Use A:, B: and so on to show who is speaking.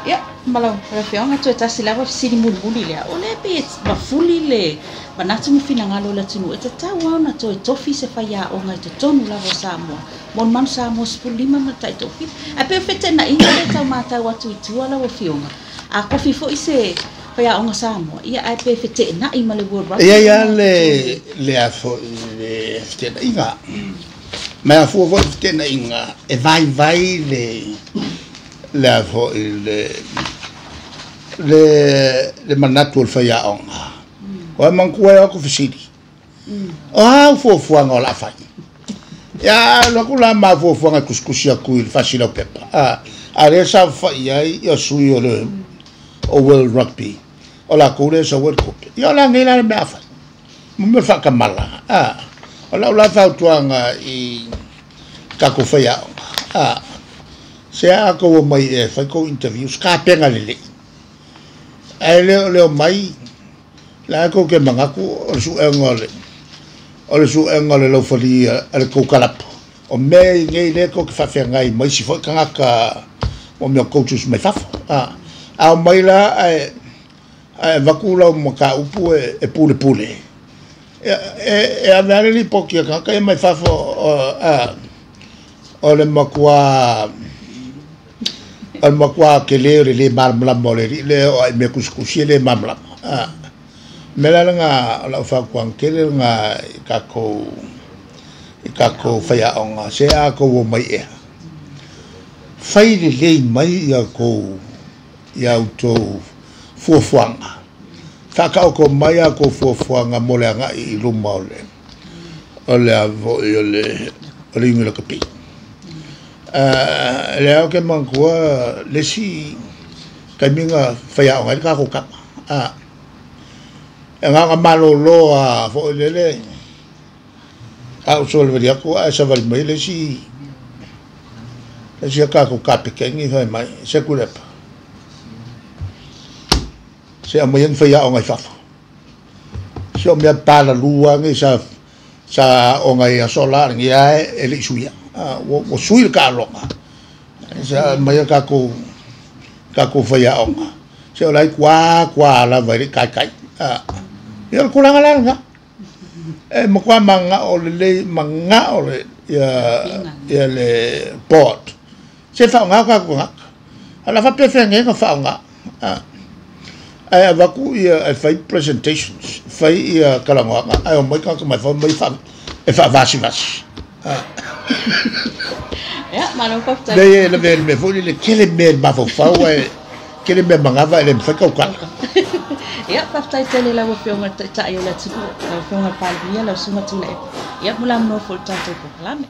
A: Ia, ma lau Afioga, toe tasi lava fesili mulimuli lea. O lea pei e mafuli le manatu ma finagalo o le atunuu, e tatau lava ona toe tofi se faiaoga i totonu lava o Samoa mo le Manu Samoa 15 ma le Taitoafitu. Ae pei o feteenaiga lea e tau matau atu i tua lau Afioga, a tofi foi se faiaoga Samoa, ia ae pe feteenai ma le World Rugby.
B: E i ai lava le a foi le feteenaiga. Ma e afua foi le feteenaiga e vaivai le a foi le manatu o le faiaoga. O ai manatua e o atu fesili. O a au fuafuaga o le a fai? Ia, alu atu la ma fuafuaga e tusitusi atu i le fasi laupepa. A lea saofafai ai ia sui o le o World Rugby. O latou lea sau ai le tupe. Ia o la nei la le mea a fai. Mo mea faatamala. O lau la fautuaga i tatou faiaoga. Se a tou omai e fai tou interviews, tapena lelei. Ae le o le omai, la tou te manatu o le suega o le laufali a le tou kalapu. O mea i nei lea tou te faafeagai ma isi foi tagata o mea coaches mai fafo. A omai la ae avatu lau mataupu e pulepule. E ave lava le lipoti a tagata ia mai fafo o le matua tele o le lē malamalama o le alii lea o ai mea tusitusi e lē malamalama. Mea la lena o lau fautuaga tele lena i tatou faiaoga, se a tou omai ea. Fai lelei mai ia outou fuafuaga. Faataoto mai a outou fuafuaga mo le agai i luma o le a foi o le iuga lakapi. Lea ou te manatua le isi taimi na faiaoga ai le tatou tama. E na ona malolo a foi lele, a ou soalevali atu ae savali mai le isi a tatou kapeteni fai mai, se Tuilaepa. Se aumai ni faiaoga i fafo. Se o mea palalua nei sa aoga i aso la lenei ae e le i suia. Ua sui le taaloga. Se aumai a tatou faiaoga. Se o la i tua lava i le taitai. Ia o le tulaga la lena. E matua manao lelei, manao le ia le board. Se faaaoga o tatou tagata. A la faapefea nei ona faaaoga. Ae avatu ia e fai presentations, fai ia talanoaga, ae omai tagata mai fafo mai e faavasivasi.
A: Ia, malo faafetai.
B: Leai, e lavea i le mea foi lele, tele mea i le mafaufau ae tele mea manava e le mafai tautala.
A: Ia, faafetai tele lau Afioga i le Taitai o le atunuu, lau Afioga i le Palemia, lau Susuga Tuilaepa. Ia, mo le avanoa foi i le tatou polokalame.